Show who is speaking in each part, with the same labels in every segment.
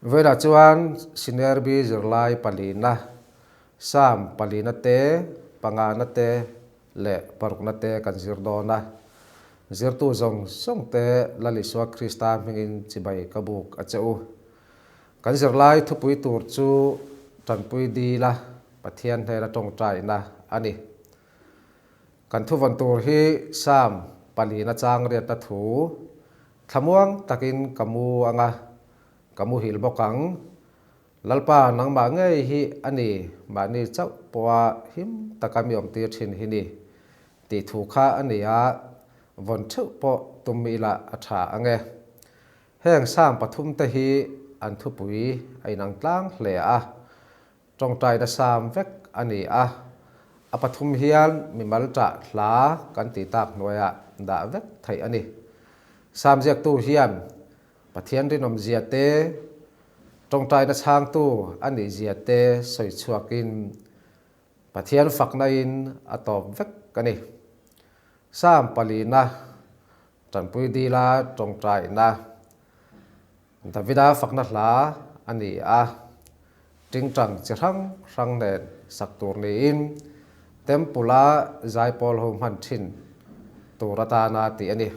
Speaker 1: Vawiinah chuan Senior B zirlai palina, Sam palina te, pangana te leh parukna te kan zir dawn a. Zirtu zawng zawng te Lal Isua Krista hmingin chibai ka buk a che u. Kan zirlai thupui tur chu tanpui dila Pathian hnena tawngtaina a ni. Kan thuvawn tur hi Psalm palina chang riatna thu, Thlamuang takin ka mu anga, ka muhil bawk ang. Lalpa nangmah ngei hi a ni, mahni chauh pawha him taka mi awmtir thin hi ni, tih thu kha a ni a, vawn theuh pawh tum ila a tha ange. Heng Psalm pathumte hi an thupui a inang tlang hle a, Tawngtaina sam vek a ni a, a pathum hian mimal ṭah hla kan tih tak hnuaiah dah vek theih a ni. Sam ziaktu hian Pathian rinawmzia te, tawngtaina chhangtu a nihzia te sawi chhuakin Pathian faknain a tawp vek a ni. Sam palina, Tanpui dila tawngtaina. Davida fakna hla a ni a, tingtang chi hrang hrang nen sak tur niin Temple-a zaipawl ho hman thin tur atana tih a ni.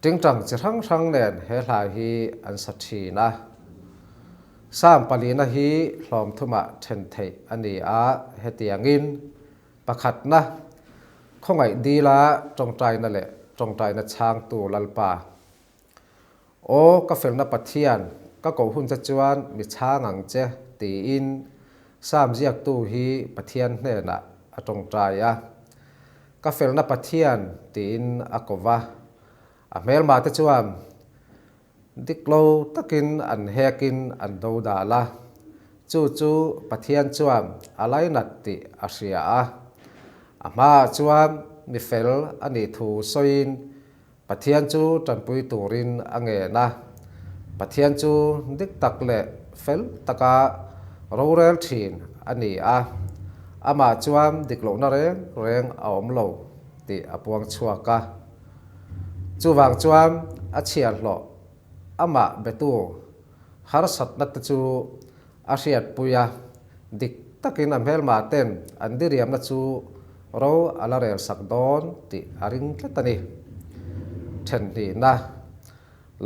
Speaker 1: Tingtang chi hrang hrang nen he hla hi an sa thin a. Psalm palina hi hlawm thumah then theih a ni a, hetiangin pakhatna, khawngaih dila tawngtaina leh tawngtaina chhangtu Lalpa. Aw, ka felna Pathian, ka koh hun che chuan mi chhang ang che, tiin Psalm ziaktu hi Pathian hnenah a tawngtai a. Ka felna Pathian tiin a ko va. A hmelmate chuan dik lo takin an hekin an do dal a. Chu chu Pathian chuan a lainat tih a hria a. A hmaah chuan mi fel a nih thu sawiin Pathian chu tanpui turin a ngen a, Pathian chu dik tak leh fel taka rorel thin a ni a, amah chuan dik lohna reng reng a awm lo tih a puang chhuak a. Chuvang chuan a chhiarhlawh amah betu harsatna te chu a hriatpui a, dik takin a hmelmah ten an diriamna chu ro a la rel sak dawn tih a ring tlat a ni. Thenhnihna,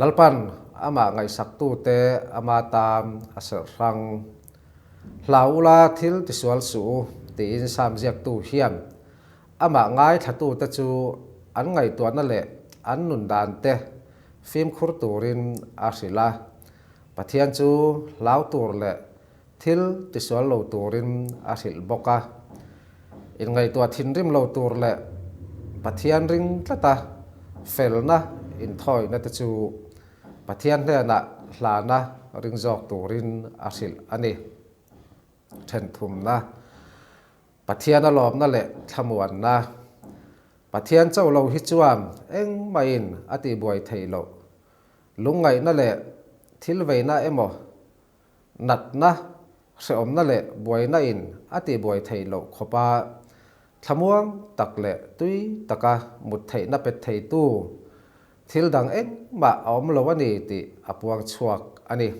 Speaker 1: Lalpan amah ngaihsaktute ama tan a serh hrang. Hlau ula thil tisual suh u tiin Sam ziaktu hian amah ngaithlatute chu an ngaihtuahna leh an nun dan te fimkhur turin a hrilh a. Pathian chu hlau tur leh thil tisual lo turin a hrilh bawk a. Inngaihtuah thinrim lo tur leh Pathian ring tlata felna inthawihna te chu Pathian hnenah hlana ring zawk turin a hrilh a ni. Thenthumna, Pathian a lawmna leh thlamuanna. Pathian chauh lo hi chuan engmahin a tihbuai theih loh. Lungngaihna leh thil veina emaw, natna, hrehawmna leh buaina in a tihbuai theih loh khawpa thlamuang tak leh tui taka mut theihna pet theitu thil dang engmah a awm lo a ni tih a puang chhuak a ni.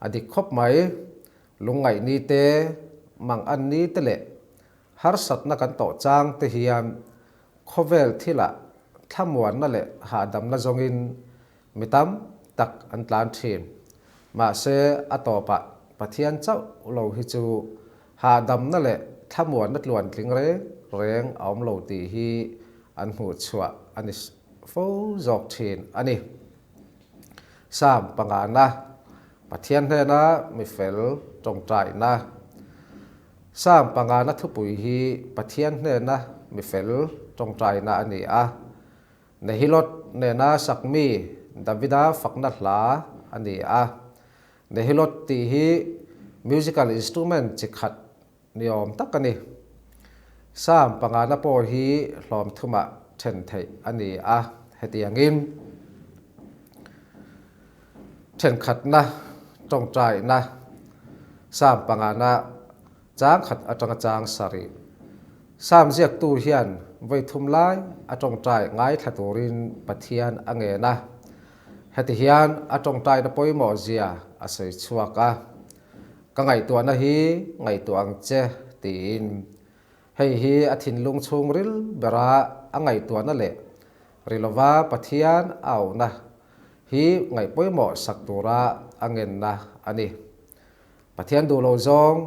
Speaker 1: A dik khawp mai, lungngaih ni te, mang an ni te leh harsatna kan tawh chang te hian Khawvel thilah thlamuanna leh hahdamna zawngin mi tam tak an tlan thin. Mahse, a tawpah Pathian chauh lo hi chu hahdamna leh thlamuanna tluantling reng reng a awm lo tih hi an hmuhchhuah a ni fo zawk thin a ni. Psalm pangana, Pathian hnena mi fel tawngtaina. Psalm pangana thupui hi Pathian hnena mi fel tawngtaina a ni a. Nehilot nena sakmi Davida fakna hla a ni a. Nehilot tih hi musical instrument chi khat ni awm tak a ni. Psalm pangana pawh hi hlawm thumah then theih a ni a, hetiangin thenkhatna, tawngtaina, Psalm pangana chang khat atanga chang sarih. Psalm ziaktu hian vawi thum lai a tawngtai ngaithla turin Pathian a ngen a. Heti hian a tawngtaina pawimawh zia a sawi chhuak a, Ka ngaihtuahna hi ngaihtuah ang che, tiin. Hei hi a thinlung chhungril bera a ngaihtuahna leh ri lova Pathian a auhna hi ngaih pawimawh sak tura a ngenna a ni. Pathian duh lo zawng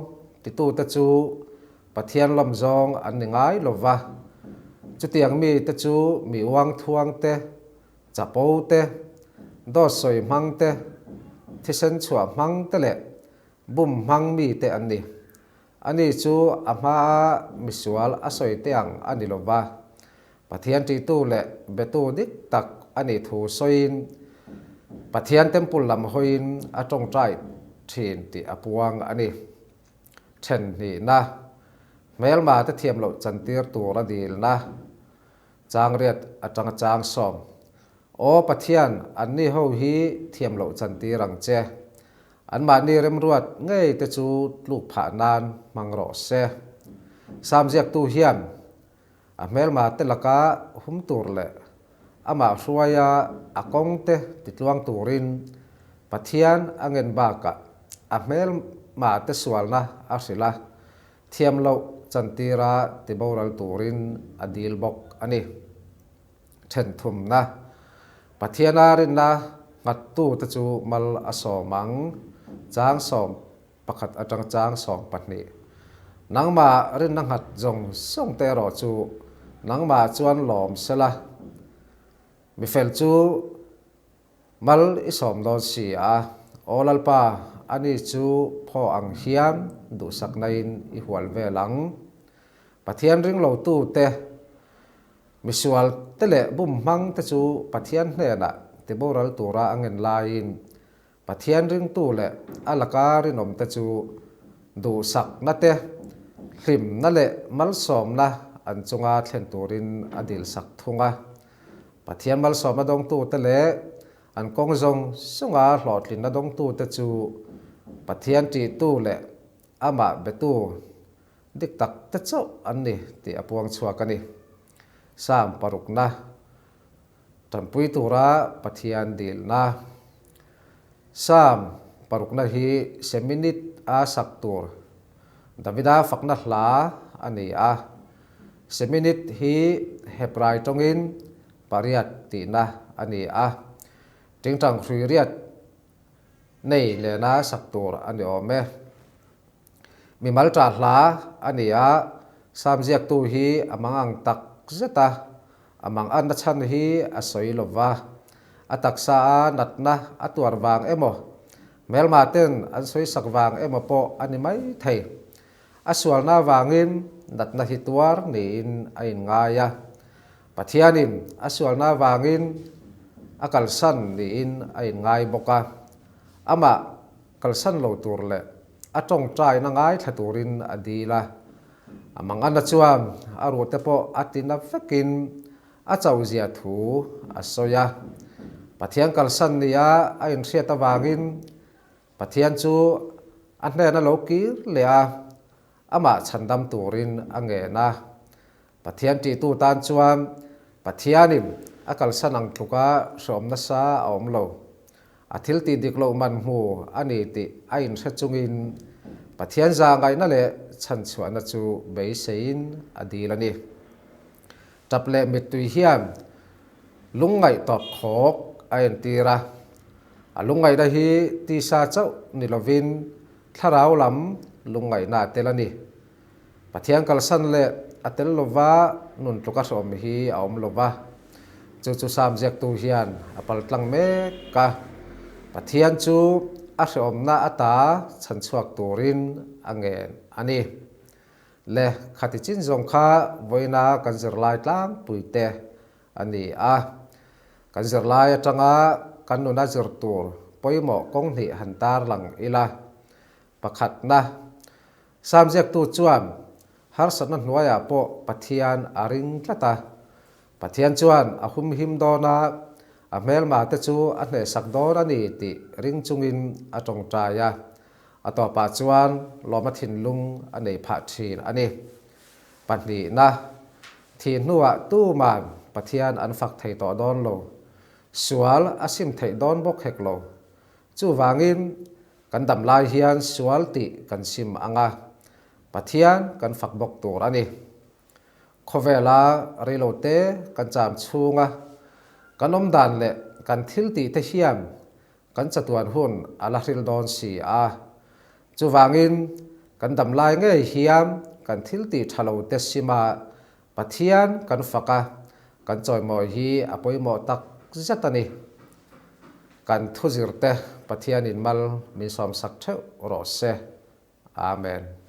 Speaker 1: titute chu Pathian lawm zawng an ni ngai lova, chutiang mite chu mi uang thuang te, chapo te, dawt sawi hmang te, thisen chhuah hmang te leh bum hmang mite an ni. Ani chu a hmaa misual a sawi te ang a ni lova, Pathian ṭihtu leh betu dik tak a nih thu sawiin Pathian temple lam hawiin a ṭawngṭai ṭhin tih a puang a ni. Ṭhen hnihna, hmelma te thiam loh chantir tur a dilna, changriat aṭanga chang sawm. Aw Pathian, anni ho hi thiam loh chantir ang che. Anmahni remruat ngei te chu tluk phah nan hmang rawh se. Sam ziaktu hian A hmelma te laka hum tur leh amah hruaia a kawng te titluang turin Pathian a ngen bakah a hmelma te sualna a hrilh a, thiam loh chantira tiboral turin a dil bawk a ni. Thenthumna, Pathiana rinna nghattu te chu mal a sawm ang, chang sawm Pakhat atang chang 12. Nangmah rinna nghat zawng zawng te erawh chu nangmah chuan lawm sela, mifel chu mal i sawm dawn si a, Aw Lalpa, ani chu phaw ang hian duhsaknain i hual vel ang. Pathian ringlotu te, misual te leh bum hmang te chu Pathian hnenah tiboral tura a ngen laiin Pathian ringtu leh a laka rinawmte chu duhsakna te, hlimna leh malsawmna an chunga thlen turin a dilsak thung a. Pathian malsawmna dawngtute leh an kawng zawng zawnga hlawhtlinna dawngtute chu Pathian ṭihtu leh amah betu dik tak te chauh an ni tih a puang chhuak a ni. Psalm parukna. Tanpui tura Pathian dilna. Psalm parukna hi Seminit a sak tur Davida fakna hla a ni a. Seminit hi Hebrai tawngin pariat tihna a ni a. Tingtang hrui riat nei lena sak tur a ni awm e. Mimal ṭah hla a ni a, Psalm ziaktu hi a mangang tak zet a, a manganna chhan hi a sawi lo va. A taksa a natna a tuar vang emaw, hmelma ten an sawisak vang emaw pawh a ni mai thei. A sualna vangin natna hi tuar niin a inngai a. Pathianin a sualna vangin a kalsan niin a inngai bawk a. Amah kalsan lo tur leh a tawngtaina ngaithla turin a dil a. A mangana chuan a ruhte pawh a tina vekin a chauhzia thu a sawi a. Pathian kalsan nia a inhriat avangin Pathian chu a hnena lo kir leh a, amah chhandam turin a ngen a. Pathian ṭihtu tan chuan Pathianin a kalsan ang tluka hreawm nasa a awm lo. A thil tih dik loh man hmu a ni tih a inhre chungin Pathian zahngaihna leh chhanchhuahna chu beiseiin a dil a ni. Ṭap leh mittui hian lungngaih tawp khawk a entir a. A lungngaihna hi tisa chauh ni lovin thlarau lam lungngaihna a tel a ni. Pathian kalsan leh a tel lova nun tluka hrawm hi a awm lova, chu chu Psalm ziaktu hian a pal tlang mek a. Pathian chu a hrehawmna ata chhan chhuak turin a ngen a ni. Le khati chin zawng kha vawiina kan zirlai tlangpui te a ni a. Kan zirlai atanga kan nuna zir tur pawimawh kawng hnih han tarlang ila. Pakhatna, Psalm ziaktu chuan harsatna hnuaiah pawh Pathian a ring tlat a. Pathian chuan a humhim dawn a, a hmelmate chu a hnehsak dawn a ni tih ring chungin a tawngtai a. A tawpah chuan lawma thinlung a nei phah thin a ni. Pahnihna, Thih hnuah tuman Pathian an fak thei tawh dawn lo. Sual a sim theih dawn bawk hek lo. Chuvangin kan dam lai hian sual tih kan sim ang a, Pathian kan fak bawk tur a ni. Khawvela reilote kan cham chhunga kan awm dan leh kan thil tih te hian kan chatuan hun a la hril dawn si a. Chuvangin kan dam lai ngei hian kan thil tih tha lo te sima Pathian kan fak a, kan chawimawi hi a pawimawh tak zet a ni. Kan thuzirte Pathianin mal min sawmsak theuh rawh se. Amen.